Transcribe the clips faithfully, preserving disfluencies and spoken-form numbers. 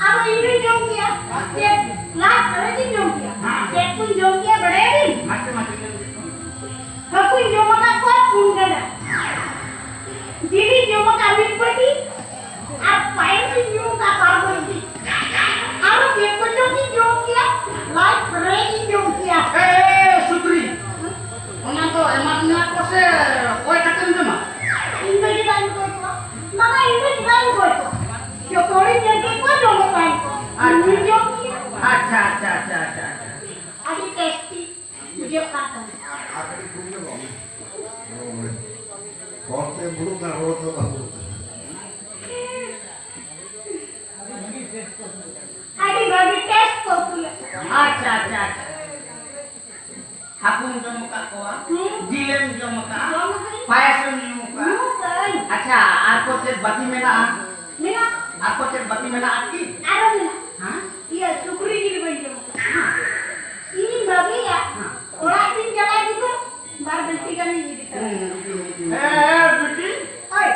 ᱟᱫᱚ ᱤᱧ ᱦᱚᱸᱧ ᱡᱚᱢ ᱠᱮᱭᱟ᱾ ᱪᱮᱫ? ᱞᱟᱡ ᱯᱮᱨᱮᱡ ᱤᱧ ᱡᱚᱢ ᱠᱮᱭᱟ᱾ ᱪᱮᱫ ᱠᱚᱧ ᱡᱚᱢ ᱠᱮᱭᱟ ᱵᱟᱲᱟᱭᱟᱵᱤᱱ? ᱦᱟᱹᱠᱩᱧ ᱡᱚᱢ ᱟᱠᱟᱫ ᱠᱚᱣᱟ ᱯᱩᱱ ᱜᱟᱰᱟ᱾ ᱡᱤᱞᱤᱧ ᱡᱚᱢ ᱟᱠᱟᱫ ᱢᱤᱫ ᱵᱟᱹᱴᱤ᱾ ᱟᱨ ᱯᱟᱭᱮᱥ ᱤᱧ ᱧᱩ ᱟᱠᱟᱫ ᱵᱟᱨ ᱵᱟᱹᱴᱤ᱾ ᱟᱨ ᱪᱮᱫ ᱠᱚᱪᱚᱝ ᱤᱧ ᱡᱚᱢ ᱠᱮᱭᱟ, ᱞᱟᱡ ᱯᱮᱨᱮᱡ ᱤᱧ ᱡᱚᱢ ᱠᱮᱭᱟ᱾ ᱮ, ᱮ, ᱥᱩᱠᱨᱤ, ᱚᱱᱟ ᱫᱚ ᱮᱢᱟᱫ ᱢᱮᱭᱟ ᱠᱚ ᱥᱮ ᱠᱚᱭ ᱠᱟᱛᱮᱢ ᱡᱚᱢᱟ? ᱤᱧ ᱫᱚ ᱪᱮᱫᱟᱜ ᱤᱧ ᱠᱚᱭ ᱠᱚᱣᱟ? ᱵᱟᱝᱟ, ᱤᱧ ᱫᱚ ᱪᱮᱫᱟᱜ ᱤᱧ ᱠᱚᱭ ᱠᱚᱣᱟ? ᱡᱚᱛᱚ ᱦᱚᱲᱤᱧ ᱧᱮᱞ ᱠᱮᱫ ᱠᱚᱣᱟ, ᱡᱚᱢᱮᱫ ᱛᱟᱦᱮᱸᱫ ᱠᱚ᱾ ᱟᱪᱪᱷᱟ᱾ ᱤᱧ ᱡᱚᱢ ᱠᱮᱭᱟ᱾ ᱟᱪᱪᱷᱟ, ᱟᱪᱪᱷᱟ, ᱟᱪᱪᱷᱟ, ᱟᱪᱪᱷᱟ, ᱟᱪᱪᱷᱟ᱾ ᱟᱹᱰᱤ ᱴᱮᱥᱴᱤ ᱵᱩᱡᱷᱟᱹᱜ ᱠᱟᱱ ᱛᱟᱦᱮᱸᱫ᱾ ᱟᱨ ᱠᱟᱹᱴᱤᱡ ᱠᱩᱞ ᱧᱚᱜᱚᱜ ᱢᱮ᱾ ᱦᱚᱲ ᱛᱮ ᱵᱩᱞᱩᱜ ᱠᱟᱱᱟ, ᱦᱚᱲ ᱛᱮ ᱵᱟᱝ ᱵᱩᱞᱩᱜ ᱠᱟᱱᱟ᱾ ᱟᱹᱰᱤ ᱵᱷᱟᱹᱜᱤ ᱴᱮᱥᱴ ᱠᱚ ᱩᱛᱩ ᱞᱮᱫ᱾ ᱟᱪᱪᱷᱟ, ᱟᱪᱪᱷᱟ, ᱟᱪᱪᱷᱟ᱾ ᱦᱟᱹᱠᱩᱢ ᱡᱚᱢ ᱟᱠᱟᱫ ᱠᱚᱣᱟ, ᱦᱩᱸ᱾ ᱡᱤᱞᱮᱢ ᱡᱚᱢ ᱟᱠᱟᱫᱼᱟ, ᱡᱚᱢ ᱟᱠᱟᱫᱟᱹᱧ᱾ ᱯᱟᱭᱮᱥᱮᱢ ᱧᱩ ᱟᱠᱟᱫᱼᱟ᱾ ᱧᱩ ᱟᱠᱟᱫᱟᱹᱧ᱾ ᱟᱪᱪᱷᱟ, ᱟᱨ ᱠᱚ ᱪᱮᱫ ᱵᱟᱹᱠᱤ ᱢᱮᱱᱟᱜᱼᱟ? ᱢᱮᱱᱟᱜ᱾ ᱟᱨ ᱠᱚ ᱪᱮᱫ ᱵᱟᱹᱠᱤ ᱢᱮᱱᱟᱜᱼᱟ ᱠᱤ? ᱟᱨᱚ ᱢᱮᱱᱟᱜ᱾ ᱦᱮᱸ? ᱤᱭᱟᱹ, ᱥᱩᱠᱨᱤ ᱡᱤᱞ ᱵᱟᱹᱧ ᱡᱚᱢ ᱟᱠᱟᱫᱟ᱾ ᱤᱧᱤᱧ ᱵᱷᱟᱹᱵᱤᱭᱟ, ᱦᱮᱸ᱾ ᱚᱲᱟᱜ ᱛᱤᱧ ᱪᱟᱞᱟᱜ ᱡᱚᱠᱷᱚᱱ ᱵᱟᱨ ᱵᱟᱹᱴᱤ ᱜᱟᱱᱤᱧ ᱤᱫᱤ ᱛᱚᱨᱟᱭᱟ᱾ ᱦᱩᱸ, ᱦᱩᱸ, ᱦᱩᱸ᱾ ᱦᱮᱸ, ᱦᱮᱸ, ᱵᱤᱴᱤ᱾ ᱳᱭ᱾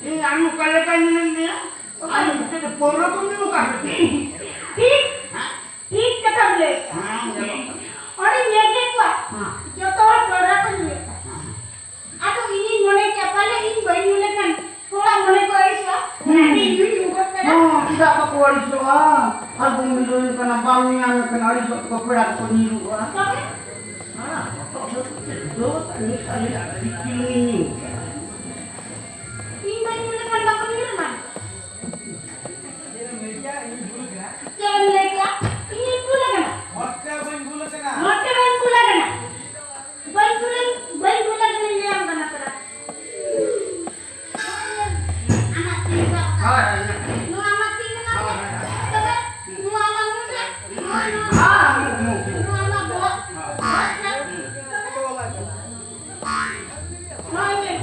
ᱤᱧ ᱟᱢ ᱚᱠᱟ ᱞᱮᱠᱟᱧ ᱧᱮᱞᱮᱫ ᱢᱮᱭᱟ? ᱚᱠᱟ ᱟᱢ ᱞᱮᱠᱟ? ᱪᱮᱫ ᱯᱟᱹᱣᱨᱟᱹ ᱠᱚᱢ ᱧᱩ ᱟᱠᱟᱫ ᱥᱮ ᱪᱮᱫ? ᱴᱷᱤᱠ᱾ ᱦᱮᱸ? ᱴᱷᱤᱠ ᱠᱟᱛᱷᱟᱢ ᱞᱟᱹᱭ ᱠᱟᱜᱼᱟ᱾ ᱦᱮᱸ, ᱧᱮᱞᱚᱜ ᱠᱟᱱᱟ᱾ ᱚᱸᱰᱮᱧ ᱧᱮᱞ ᱠᱮᱫ ᱠᱚᱣᱟ, ᱦᱮᱸ᱾ ᱡᱚᱛᱚ ᱦᱚᱲ ᱯᱟᱹᱣᱨᱟᱹ ᱠᱚ ᱧᱩᱭᱮᱫ ᱛᱟᱦᱮᱸᱫ᱾ ᱦᱮᱸ᱾ ᱟᱫᱚ ᱤᱧᱤᱧ ᱢᱚᱱᱮ ᱠᱮᱫᱼᱟ, ᱯᱟᱞᱮ ᱤᱧ ᱵᱟᱹᱧ ᱧᱩ ᱞᱮᱠᱷᱟᱱ ᱦᱚᱲᱟᱜ ᱢᱚᱱᱮ ᱠᱚ ᱟᱹᱲᱤᱥᱚᱜᱼᱟ᱾ ᱦᱮᱸ᱾ ᱚᱱᱟᱛᱮ ᱤᱧ ᱦᱚᱸᱧ ᱧᱩ ᱜᱚᱫ ᱠᱟᱫᱟ᱾ ᱦᱮᱸ, ᱪᱮᱫᱟᱜ ᱵᱟᱠᱚ ᱟᱹᱲᱤᱥᱚᱜᱼᱟ? ᱟᱨ ᱵᱚᱱ ᱢᱤᱞᱟᱹᱣ ᱠᱟᱱᱟ, ᱵᱟᱢ ᱧᱟᱢ ᱞᱮᱠᱷᱟᱱ ᱟᱹᱲᱤᱥᱚᱜ ᱛᱮᱠᱚ ᱯᱮᱲᱟ ᱠᱚᱠᱚ ᱧᱤᱨᱩᱜᱼᱟ᱾ ᱛᱚᱵᱮ? ᱦᱮᱸ, ᱦᱚᱴᱚᱜ ᱥᱮᱫ ᱛᱮ ᱫᱚ ᱢᱤᱫ ᱥᱟᱞᱮ ᱟᱹᱰᱤ ᱪᱩᱞᱩᱝ ᱤᱧ ᱧᱩ ᱠᱮᱫᱟ᱾ ᱤᱧ ᱵᱟᱹᱧ ᱧᱩ ᱞᱮᱠᱷᱟᱱ ᱵᱟᱠᱚ ᱧᱤᱨ ᱮᱢᱟᱱ᱾ ᱪᱮᱫ ᱮᱢ ᱞᱟᱹᱭ ᱠᱮᱫᱟ? ᱤᱧᱤᱧ ᱵᱷᱩᱞ ᱟᱠᱟᱱᱟ? ᱢᱚᱡᱽ ᱛᱮ ᱵᱟᱹᱧ ᱵᱷᱩᱞ ᱟᱠᱟᱱᱟ᱾ ᱢᱚᱡᱽ ᱛᱮ ᱵᱟᱹᱧ ᱵᱷᱩᱞ ᱟᱠᱟᱱᱟ᱾ ᱵᱟᱹᱧ ᱵᱷᱩᱞ, ᱵᱟᱹᱧ ᱵᱷᱩᱞ ᱟᱠᱟᱱᱟ, ᱞᱟᱹᱭᱟᱢ ᱠᱟᱱᱟ ᱛᱚᱨᱟ᱾ ᱟᱢᱟᱜ ᱛᱤ ᱥᱟᱵ ᱠᱟᱜ᱾ ᱦᱳᱭ, ᱦᱳᱭ, ᱦᱳᱭ᱾ ᱱᱚᱣᱟ ᱟᱢᱟᱜ ᱛᱤ ᱢᱮᱱᱟᱜ ᱦᱳᱭ, ᱛᱟᱢᱟ᱾ ᱦᱳᱭ, ᱦᱳᱭ᱾ ᱛᱚᱵᱮ ᱱᱚᱣᱟ ᱟᱢᱟᱜ ᱢᱩ ᱥᱮ, ᱱᱚᱣᱟ ᱟᱢᱟᱜ ᱵᱚᱦᱚᱜ᱾ ᱦᱳᱭ᱾ ᱦᱳᱭ ᱥᱮ? ᱛᱚᱵᱮ ᱱᱚᱜᱼᱚᱭ ᱧᱮᱞ᱾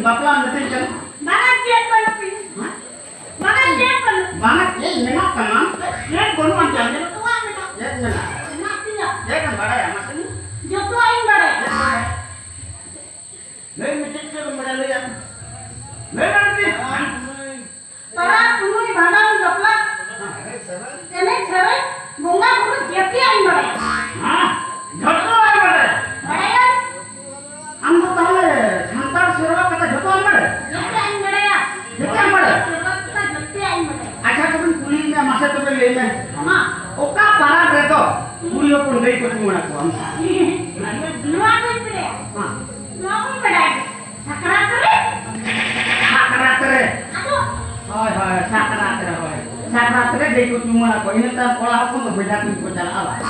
ᱵᱟᱯᱞᱟ ᱢᱤᱫᱴᱮᱱ ᱠᱟᱱᱟ᱾ ᱵᱟᱝᱟ, ᱪᱮᱫ ᱵᱟᱹᱱᱩᱜ ᱛᱤᱧᱟ᱾ ᱦᱮᱸ? ᱵᱟᱝᱟ, ᱪᱮᱫ ᱵᱟᱹᱱᱩᱜ᱾ ᱵᱟᱝᱟ, ᱪᱮᱫ ᱢᱮᱱᱟᱜ ᱛᱟᱢᱟ? ᱪᱮᱫ ᱵᱟᱹᱱᱩᱜ ᱟᱱ ᱛᱟᱢᱟ? ᱡᱚᱛᱚᱣᱟᱜ ᱢᱮᱱᱟᱜ᱾ ᱪᱮᱫ ᱢᱮᱱᱟᱜ? ᱢᱮᱱᱟᱜ ᱛᱤᱧᱟ᱾ ᱪᱮᱫ ᱮᱢ ᱵᱟᱲᱟᱭᱟ ᱢᱟᱥᱮ? ᱡᱚᱛᱚᱣᱟᱜ ᱤᱧ ᱵᱟᱲᱟᱭᱟ᱾ ᱪᱮᱫ ᱮᱢ ᱵᱟᱲᱟᱭᱟ? ᱞᱟᱹᱭ ᱢᱮ, ᱪᱮᱫ ᱪᱮᱫ ᱮᱢ ᱵᱟᱲᱟᱭᱟ, ᱞᱟᱹᱭᱟ᱾ ᱞᱟᱹᱭ ᱢᱮ ᱵᱤᱴᱤ᱾ ᱯᱟᱨᱟᱵᱽ, ᱯᱩᱱᱟᱹᱭ, ᱵᱷᱟᱸᱰᱟᱱ, ᱵᱟᱯᱞᱟ, ᱮᱱᱮᱡ ᱥᱮᱨᱮᱧ, ᱵᱚᱸᱜᱟ ᱵᱩᱨᱩ, ᱡᱮᱛᱮᱭᱟᱜ ᱤᱧ ᱵᱟᱲᱟᱭᱟ᱾ ᱦᱮᱸ? ᱡᱷᱚᱛᱚᱣᱟᱜ ᱮᱢ ᱵᱟᱲᱟᱭᱟ? ᱵᱟᱲᱟᱭᱟᱹᱧ᱾ ᱟᱢ ᱫᱚ ᱛᱟᱦᱚᱞᱮ ᱥᱟᱱᱛᱟᱲ ᱥᱮᱨᱣᱟ ᱠᱟᱛᱷᱟ ᱡᱷᱚᱛᱚᱣᱟᱜ ᱮᱢ ᱵᱟᱲᱟᱭᱟ? ᱡᱮᱛᱮᱭᱟᱜ ᱤᱧ ᱵᱟᱲᱟᱭᱟ᱾ ᱡᱮᱛᱮᱭᱟᱜ ᱮᱢ ᱵᱟᱲᱟᱭᱟ? ᱥᱮᱨᱣᱟ ᱠᱟᱛᱷᱟ ᱡᱮᱛᱮᱭᱟᱜ ᱤᱧ ᱵᱟᱲᱟᱭᱟ᱾ ᱟᱪᱪᱷᱟ, ᱛᱚᱵᱮᱧ ᱠᱩᱞᱤᱭᱮᱫ ᱢᱮᱭᱟ, ᱢᱟᱥᱮ ᱛᱚᱵᱮ ᱞᱟᱹᱭ ᱢᱮ᱾ ᱢᱟ᱾ ᱚᱠᱟ ᱯᱟᱨᱟᱵᱽ ᱨᱮᱫᱚ ᱠᱩᱲᱤ ᱦᱚᱯᱚᱱ ᱜᱟᱹᱭ ᱠᱚ ᱪᱩᱢᱟᱹᱲᱟ ᱠᱚᱣᱟ? ᱱᱚᱣᱟ ᱠᱚᱧ ᱵᱟᱲᱟᱭᱟ᱾ ᱦᱮᱸ᱾ ᱱᱚᱣᱟ ᱠᱚᱧ ᱵᱟᱲᱟᱭᱟ᱾ ᱥᱟᱠᱨᱟᱛ ᱨᱮ᱾ ᱥᱟᱠᱨᱟᱛ ᱨᱮ᱾ ᱟᱫᱚ? ᱦᱳᱭ, ᱦᱳᱭ, ᱥᱟᱠᱨᱟᱛ ᱨᱮ, ᱦᱳᱭ᱾ ᱥᱟᱠᱨᱟᱛ ᱨᱮ ᱜᱟᱹᱭ ᱠᱚ ᱪᱩᱢᱟᱹᱲᱟ ᱠᱚ, ᱤᱱᱟᱹ ᱛᱟᱭᱚᱢ ᱠᱚᱲᱟ ᱦᱚᱯᱚᱱ ᱫᱚ ᱵᱷᱮᱰᱟ ᱛᱩᱧ ᱠᱚ ᱪᱟᱞᱟᱜᱼᱟ ᱵᱟᱝ?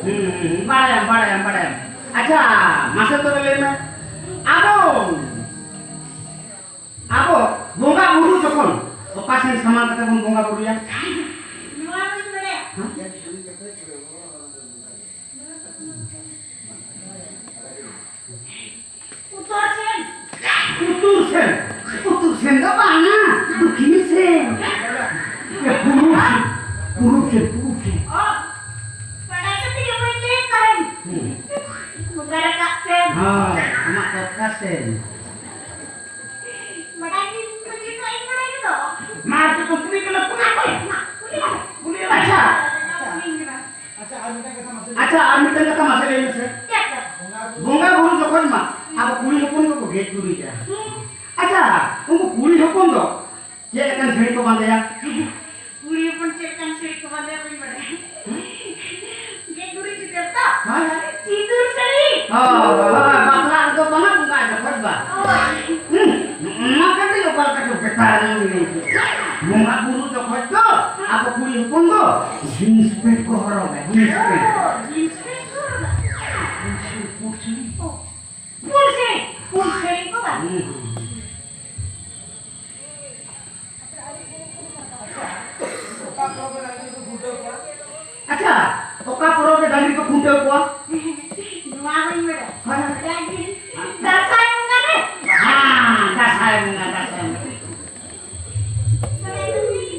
ᱦᱩᱸ, ᱦᱩᱸ, ᱦᱩᱸ, ᱵᱟᱲᱟᱭᱟᱢ, ᱵᱟᱲᱟᱭᱟᱢ, ᱵᱟᱲᱟᱭᱟᱢ᱾ ᱟᱪᱪᱷᱟ, ᱢᱟᱥᱮ ᱛᱚᱵᱮ ᱞᱟᱹᱭ ᱢᱮ, ᱟᱵᱚ, ᱟᱵᱚ ᱵᱚᱸᱜᱟ ᱵᱩᱨᱩ ᱡᱚᱠᱷᱚᱱ ᱚᱠᱟ ᱥᱮᱱ ᱥᱟᱢᱟᱝ ᱠᱟᱛᱮ ᱵᱚᱱ ᱵᱚᱸᱜᱟ ᱵᱩᱨᱩᱭᱟ? ᱱᱚᱣᱟ ᱵᱟᱹᱧ ᱵᱟᱲᱟᱭᱟ᱾ ᱦᱮᱸ? ᱩᱛᱛᱚᱨ ᱥᱮᱱ᱾ ᱩᱛᱛᱚᱨ ᱥᱮᱱ? ᱩᱛᱛᱚᱨ ᱥᱮᱱ ᱫᱚ ᱵᱟᱝᱟ, ᱫᱚᱠᱷᱤᱱ ᱥᱮᱱ᱾ ᱮ, ᱯᱩᱨᱩᱵ ᱥᱮᱱ, ᱯᱩᱨᱩᱵ ᱥᱮᱱ, ᱯᱩᱨᱩᱵ ᱥᱮᱱ᱾ ᱚ, ᱵᱟᱰᱟᱭ ᱠᱟᱛᱮ ᱜᱮ ᱵᱟᱹᱧ ᱞᱟᱹᱭᱮᱫ ᱛᱟᱦᱮᱱ᱾ ᱦᱩᱸ᱾ ᱵᱚᱸᱜᱟ ᱨᱟᱠᱟᱵ ᱥᱮᱱ᱾ ᱦᱳᱭ, ᱟᱢᱟᱜ ᱠᱟᱛᱷᱟ ᱥᱮᱱ᱾ ᱵᱟᱰᱟᱭ ᱜᱤᱧ ᱠᱩᱞᱤ ᱠᱚ, ᱤᱧ ᱵᱟᱰᱟᱭ ᱜᱮᱫᱚ᱾ ᱢᱟ, ᱟᱨ ᱪᱮᱫ ᱠᱚ ᱠᱩᱞᱤ ᱠᱟᱱᱟ? ᱠᱩᱞᱤ ᱠᱚ᱾ ᱢᱟ, ᱠᱩᱞᱤ ᱠᱚ᱾ ᱠᱩᱞᱤ ᱠᱚ᱾ ᱟᱪᱪᱷᱟ᱾ ᱠᱩᱞᱤ ᱠᱚ᱾ ᱟᱪᱪᱷᱟ, ᱟᱨ ᱢᱤᱫᱴᱟᱝ ᱠᱟᱛᱷᱟ ᱢᱟᱥᱮ ᱞᱟᱹᱭ ᱢᱮ᱾ ᱟᱪᱪᱷᱟ, ᱟᱨ ᱢᱤᱫᱴᱟᱝ ᱠᱟᱛᱷᱟ ᱢᱟᱥᱮ ᱞᱟᱹᱭ ᱢᱮᱥᱮ᱾ ᱪᱮᱫ ᱠᱟᱛᱷᱟ? ᱵᱚᱸᱜᱟ ᱵᱩᱨᱩ ᱡᱚᱠᱷᱚᱱ ᱢᱟ ᱟᱵᱚ ᱠᱩᱲᱤ ᱦᱚᱯᱚᱱ ᱫᱚᱠᱚ ᱜᱮᱡ ᱜᱩᱨᱤᱡᱟ᱾ ᱦᱩᱸ᱾ ᱟᱪᱪᱷᱟ, ᱩᱱᱠᱩ ᱠᱩᱲᱤ ᱦᱚᱯᱚᱱ ᱫᱚ ᱪᱮᱫ ᱞᱮᱠᱟᱱ ᱥᱟᱹᱲᱤ ᱠᱚ ᱵᱟᱸᱫᱮᱭᱟ? ᱠᱩᱲᱤ ᱦᱚᱯᱚᱱ ᱪᱮᱫ ᱞᱮᱠᱟᱱ ᱥᱟᱹᱲᱤ ᱠᱚ ᱵᱟᱸᱫᱮᱭᱟ ᱵᱟᱹᱧ ᱵᱟᱲᱟᱭᱟ᱾ ᱦᱩᱸ? ᱜᱮᱡ ᱜᱩᱨᱤᱡ ᱪᱤᱛᱟᱹᱨ ᱛᱚ? ᱦᱳᱭ, ᱦᱳᱭ᱾ ᱥᱤᱸᱫᱩᱨ ᱥᱟᱹᱲᱤ᱾ ᱦᱳᱭ, ᱦᱳᱭ, ᱦᱳᱭ, ᱵᱟᱯᱞᱟ ᱨᱮᱫᱚ ᱵᱟᱝᱟ, ᱵᱚᱸᱜᱟ ᱡᱚᱠᱷᱚᱱ ᱵᱟ᱾ ᱦᱳᱭ᱾ ᱦᱩᱸ, ᱱᱚᱣᱟ ᱠᱟᱹᱴᱤᱡ ᱚᱠᱟ ᱞᱮᱠᱟ ᱪᱚ ᱵᱮᱯᱟᱨ ᱧᱚᱜ ᱞᱟᱹᱭ ᱠᱮᱫ᱾ ᱵᱚᱸᱜᱟ ᱵᱩᱨᱩ ᱡᱚᱠᱷᱚᱱ ᱫᱚ ᱟᱵᱚ ᱠᱩᱲᱤ ᱦᱚᱯᱚᱱ ᱫᱚ ᱡᱤᱱᱥ ᱯᱮᱱᱴ ᱠᱚ ᱦᱚᱨᱚᱜᱟ, ᱡᱤᱱᱥ ᱯᱮᱱᱴ᱾ ᱚ, ᱡᱤᱱᱥ ᱯᱮᱱᱴ ᱠᱚ ᱦᱚᱨᱚᱜᱟ? ᱯᱩᱸᱰ ᱥᱟᱹᱲᱤ, ᱯᱩᱸᱰ ᱥᱟᱹᱲᱤ᱾ ᱚ, ᱯᱩᱸᱰ ᱥᱟᱹᱲᱤ, ᱯᱩᱸᱰ ᱥᱟᱹᱲᱤ ᱠᱚ ᱵᱟᱸᱫᱮᱭᱟ᱾ ᱦᱩᱸ, ᱦᱩᱸ, ᱦᱩᱸ᱾ ᱟᱪᱪᱷᱟ, ᱚᱠᱟ ᱯᱚᱨᱚᱵᱽ ᱨᱮ ᱰᱟᱝᱨᱤ ᱠᱚ ᱠᱷᱩᱱᱴᱟᱹᱣ ᱠᱚᱣᱟ? ᱱᱚᱣᱟ ᱦᱚᱸᱧ ᱵᱟᱲᱟᱭᱟ᱾ ᱦᱳᱭ, ᱦᱳᱭ᱾ ᱰᱟᱝᱨᱤ, ᱫᱟᱸᱥᱟᱭ ᱵᱚᱸᱜᱟ ᱨᱮ᱾ ᱦᱮᱸ, ᱦᱳᱭ,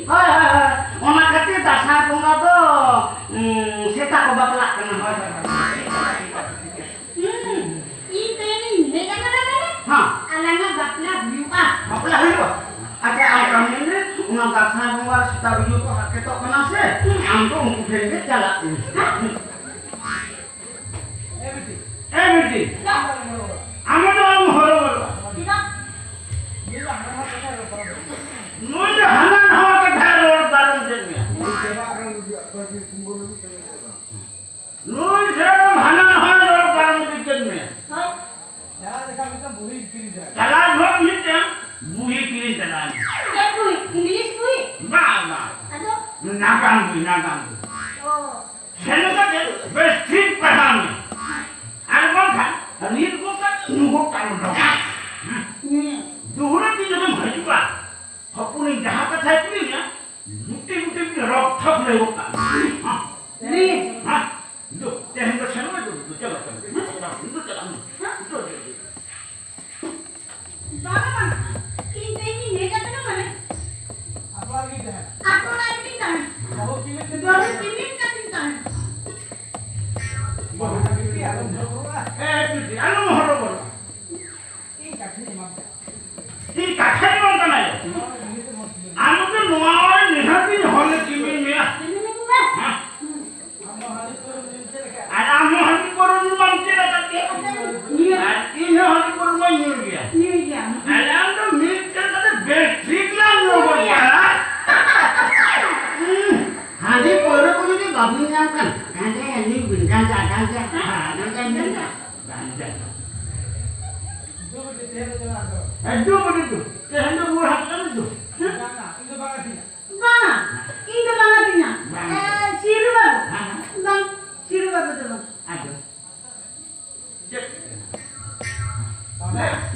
ᱦᱳᱭ, ᱦᱳᱭ᱾ ᱚᱱᱟ ᱠᱷᱟᱹᱛᱤᱨ ᱫᱟᱸᱥᱟᱭ ᱵᱚᱸᱜᱟ ᱫᱚ, ᱩᱸ, ᱥᱮᱛᱟ ᱠᱚ ᱵᱟᱯᱞᱟᱜ ᱠᱟᱱᱟ᱾ ᱦᱳᱭ, ᱦᱳᱭ, ᱦᱳᱭ᱾ ᱦᱩᱸ, ᱤᱧ ᱛᱮᱜᱮᱧ ᱦᱮᱡ ᱟᱠᱟᱱᱟ ᱱᱚᱰᱮ᱾ ᱦᱮᱸ᱾ ᱟᱞᱟᱝᱟᱜ ᱵᱟᱯᱞᱟ ᱦᱩᱭᱩᱜᱼᱟ᱾ ᱵᱟᱯᱞᱟ ᱦᱩᱭᱩᱜᱼᱟ? ᱟᱪᱪᱷᱟ, ᱟᱢ ᱠᱟᱹᱢᱤ ᱢᱮ, ᱚᱱᱟ ᱫᱟᱸᱥᱟᱭ ᱵᱚᱸᱜᱟ ᱥᱮᱛᱟ ᱵᱤᱡᱩ ᱠᱚ ᱦᱟᱨᱠᱮᱛᱚᱜ ᱠᱟᱱᱟ ᱥᱮ, ᱟᱢ ᱫᱚ ᱩᱱᱠᱩ ᱴᱷᱮᱱ ᱜᱮ ᱪᱟᱞᱟᱜ ᱢᱮ᱾ ᱦᱮᱸ? ᱮ ᱵᱤᱴᱤ᱾ ᱮ ᱵᱤᱴᱤ᱾ ᱟᱢ ᱫᱚ ᱟᱞᱚᱢ ᱦᱚᱨᱚᱵᱚᱨᱚᱜᱼᱟ᱾ ᱪᱮᱫᱟᱜ? ᱱᱩᱭ ᱫᱚ ᱦᱟᱱᱟ ᱱᱟᱣᱟ ᱠᱟᱛᱷᱟ ᱨᱚᱲ ᱯᱟᱨᱚᱢ ᱠᱮᱫ ᱢᱮᱭᱟ᱾ ᱱᱩᱭ ᱥᱮᱨᱚᱠᱚᱢ ᱦᱟᱱᱟ ᱱᱟᱣᱟ ᱨᱚᱲ ᱯᱟᱨᱚᱢ ᱤᱫᱤ ᱠᱮᱫ ᱢᱮᱭᱟ᱾ ᱦᱳᱭ᱾ ᱪᱟᱞᱟᱣ ᱡᱚᱦᱚᱜ ᱢᱤᱫᱴᱟᱝ ᱵᱩᱦᱤ ᱠᱤᱨᱤᱧ ᱪᱟᱞᱟᱣ ᱮᱱᱟ᱾ ᱪᱮᱫ ᱵᱩᱦᱤ? ᱤᱝᱞᱤᱥ ᱵᱩᱦᱤ? ᱵᱟᱝ, ᱵᱟᱝ᱾ ᱟᱫᱚ? ᱱᱟᱜᱟᱢ ᱵᱩᱦᱤ, ᱱᱟᱜᱟᱢ ᱵᱩᱦᱤ᱾ ᱚ᱾ ᱥᱮᱱ ᱠᱟᱛᱮ ᱵᱮᱥ ᱴᱷᱤᱠ ᱯᱟᱲᱦᱟᱣ ᱢᱮ᱾ ᱟᱨ ᱵᱟᱝᱠᱷᱟᱱ ᱨᱤᱫ ᱜᱚᱫ ᱠᱟᱛᱮ ᱧᱩ ᱜᱚᱫ ᱠᱟᱜ ᱢᱮ᱾ ᱦᱩᱸ᱾ ᱫᱩᱦᱲᱟᱹ ᱛᱤ ᱡᱚᱠᱷᱚᱱ ᱦᱤᱡᱩᱜᱼᱟ, ᱦᱚᱯᱚᱱᱤᱧ ᱡᱟᱦᱟᱸ ᱠᱟᱛᱷᱟᱭ ᱠᱩᱞᱤ ᱢᱮᱭᱟ, ᱞᱩᱴᱤ ᱞᱩᱴᱤ ᱨᱚᱠᱛᱷᱚᱯ ᱞᱮ ᱜᱚᱫ ᱠᱟᱜ ᱢᱮ᱾ ᱦᱮᱸ? ᱦᱮᱸ? ᱫᱩ, ᱛᱮᱦᱮᱧ ᱫᱚ ᱥᱮᱱᱚᱜ ᱢᱮ, ᱫᱩ, ᱫᱩ, ᱪᱟᱞᱟᱜ ᱠᱟᱱᱟ᱾ ᱫᱩ, ᱪᱟᱞᱟᱜ ᱢᱮ᱾ ᱫᱩ, ᱫᱩ, ᱫᱩ᱾ ᱵᱟᱝᱟ, ᱵᱟᱝᱟ᱾ ᱤᱧ ᱫᱚ ᱤᱧᱤᱧ ᱦᱮᱡ ᱟᱠᱟᱱᱟ ᱢᱟᱱᱮ᱾ ᱟᱯᱮ ᱚᱲᱟᱜ ᱨᱮᱜᱮᱧ ᱛᱟᱦᱮᱱᱟ? ᱟᱯᱮ ᱚᱲᱟᱜ ᱨᱮᱜᱮᱧ ᱛᱟᱦᱮᱱᱟ᱾ ᱵᱟᱹᱦᱩ ᱛᱤᱱᱟᱹᱜ ᱫᱤᱱ ᱵᱟᱹᱦᱩ ᱛᱤᱱᱟᱹᱜ ᱫᱤᱱ ᱠᱟᱛᱮᱧ ᱛᱟᱦᱮᱱᱟ? ᱵᱟᱹᱦᱩ ᱛᱤᱱᱟᱹᱜ ᱫᱤᱱ ᱟᱞᱚᱢ ᱦᱚᱨᱚᱵᱚᱨᱚᱜᱼᱟ᱾ ᱮ, ᱵᱤᱴᱤ, ᱟᱞᱚᱢ ᱦᱚᱨᱚᱵᱚᱨᱚᱜᱼᱟ᱾ ᱤᱧ ᱠᱟᱛᱷᱟᱧ ᱮᱢᱟᱢ ᱠᱟᱱᱟ᱾ ᱤᱧ ᱠᱟᱛᱷᱟᱧ ᱮᱢᱟᱢ ᱠᱟᱱᱟ ᱭᱟ᱾ ᱱᱚᱣᱟ ᱨᱮ ᱱᱤᱦᱟᱹᱛ ᱮᱢ ᱦᱚᱨᱚᱵᱚᱨᱚᱜᱼᱟ᱾ ᱟᱢ ᱫᱚ ᱱᱚᱣᱟ ᱚᱲᱟᱜ ᱨᱮ ᱱᱤᱦᱟᱹᱛ ᱤᱧ ᱦᱚᱨᱚᱵᱚᱨᱚᱜᱼᱟ᱾ ᱦᱮᱸ? ᱟᱢ ᱫᱚ ᱦᱟᱺᱰᱤ ᱯᱟᱹᱣᱨᱟᱹ ᱧᱩ ᱪᱮᱫ ᱞᱮᱠᱟ? ᱟᱨ ᱟᱢ ᱦᱚᱸ ᱦᱟᱺᱰᱤ ᱯᱟᱹᱣᱨᱟᱹ ᱧᱩ ᱢᱟᱢ ᱪᱮᱫ ᱟᱠᱟᱫ ᱜᱮᱭᱟ? ᱧᱩᱭᱟ᱾ ᱟᱨ ᱤᱧ ᱦᱚᱸ ᱦᱟᱺᱰᱤ ᱯᱟᱹᱣᱨᱟᱹ ᱢᱟᱧ ᱧᱩᱭ ᱜᱮᱭᱟ᱾ ᱧᱩᱭ ᱜᱮᱭᱟᱢ᱾ ᱟᱞᱟᱝ ᱫᱚ ᱢᱤᱫ ᱪᱮᱫ ᱠᱟᱛᱮ ᱵᱮᱥ ᱴᱷᱤᱠ ᱞᱟᱝ ᱧᱩ ᱜᱚᱫ ᱠᱟᱜᱼᱟ᱾ ᱦᱩᱸ᱾ ᱦᱟᱺᱰᱤ ᱯᱟᱹᱣᱨᱟᱹ ᱠᱚ ᱡᱩᱫᱤ ᱵᱟᱵᱤᱱ ᱧᱟᱢ ᱠᱷᱟᱱ, ᱜᱟᱸᱡᱟ ᱧᱩᱭ ᱵᱤᱱ, ᱜᱟᱸᱡᱟ, ᱜᱟᱸᱡᱟ᱾ ᱦᱮᱸ, ᱜᱟᱸᱡᱟ ᱧᱩᱭ ᱵᱤᱱ᱾ ᱜᱟᱸᱡᱟ᱾ ᱜᱟᱸᱡᱟ᱾ ᱫᱩ ᱵᱟᱡᱮ ᱛᱮᱦᱮᱧ ᱫᱚ ᱪᱟᱞᱟᱜ ᱫᱚ᱾ ᱦᱮᱸ, ᱫᱩ ᱵᱟᱡᱮ ᱫᱩ᱾ ᱛᱮᱦᱮᱧ ᱫᱚ ᱨᱩᱣᱟᱹᱲ ᱦᱟᱡᱩᱜ ᱠᱟᱱᱟ ᱫᱩ᱾ ᱵᱟᱝᱟ, ᱤᱧ ᱫᱚ ᱵᱟᱝ ᱟᱹᱛᱤᱧᱟ᱾ ᱵᱟᱝᱟ, ᱤᱧ ᱫᱚ ᱵᱟᱝ ᱟᱹᱛᱤᱧᱟ᱾ ᱵᱟᱝ᱾ ᱮ, ᱥᱤᱨᱩ ᱵᱟᱹᱵᱩ᱾ ᱦᱮᱸ, ᱦᱮᱸ᱾ ᱵᱟᱝ, ᱥᱤᱨᱩ ᱵᱟᱹᱵᱩ ᱫᱚ ᱵᱟᱝ᱾ ᱟᱫᱚ? ᱪᱮᱫ?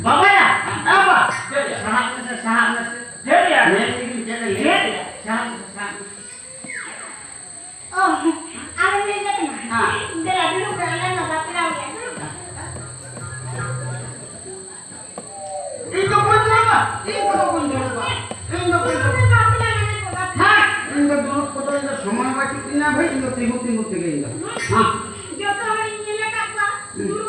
ᱵᱟᱵᱟᱭᱟ, ᱵᱟᱵᱟ᱾ ᱪᱮᱫ ᱭᱟ? ᱥᱟᱦᱟᱜ ᱢᱮᱥᱮ, ᱥᱟᱦᱟᱜ ᱢᱮᱥᱮ᱾ ᱪᱮᱫ ᱭᱟ? ᱧᱮᱞ ᱞᱟᱹᱜᱤᱫ ᱪᱮᱫ ᱮ ᱞᱟᱹᱭ? ᱪᱮᱫ ᱭᱟ? ᱥᱟᱦᱟᱜ ᱢᱮᱥᱮ, ᱥᱟᱦᱟᱜ ᱢᱮᱥᱮ᱾ ᱚ, ᱟᱢᱮᱢ ᱦᱮᱡ ᱟᱠᱟᱱᱟ? ᱦᱮᱸ᱾ ᱫᱮᱞᱟ, ᱫᱩᱲᱩᱵ ᱢᱮ, ᱟᱞᱟᱝ ᱞᱟᱝ ᱵᱟᱯᱞᱟ ᱦᱩᱭᱩᱜᱼᱟ, ᱫᱩᱲᱩᱵ ᱢᱮ᱾ ᱤᱧ ᱫᱚ ᱵᱟᱹᱧ ᱫᱩᱲᱩᱵ ᱤᱧ ᱫᱚ ᱵᱟᱹᱧ ᱫᱩᱲᱩᱵᱼᱟ᱾ ᱤᱧ ᱫᱚ ᱵᱟᱹᱧ ᱫᱩᱲᱩᱵᱼᱟ᱾ ᱦᱮᱸ, ᱤᱧ ᱫᱚ ᱫᱩᱲᱩᱵ ᱠᱚᱫᱚ ᱤᱧ ᱫᱚ ᱥᱚᱢᱚᱭ ᱵᱟᱹᱪᱩᱜ ᱛᱤᱧᱟ ᱵᱷᱟᱹᱭ, ᱤᱧ ᱫᱚ ᱛᱤᱸᱜᱩ ᱛᱤᱸᱜᱩ ᱛᱮᱜᱮ ᱤᱧ ᱫᱚ᱾ ᱦᱮᱸ᱾ ᱡᱚᱛᱚ ᱦᱚᱲᱤᱧ ᱧᱮᱞ ᱟᱠᱟᱫ ᱠᱚᱣᱟ, ᱫᱩᱲᱩᱵ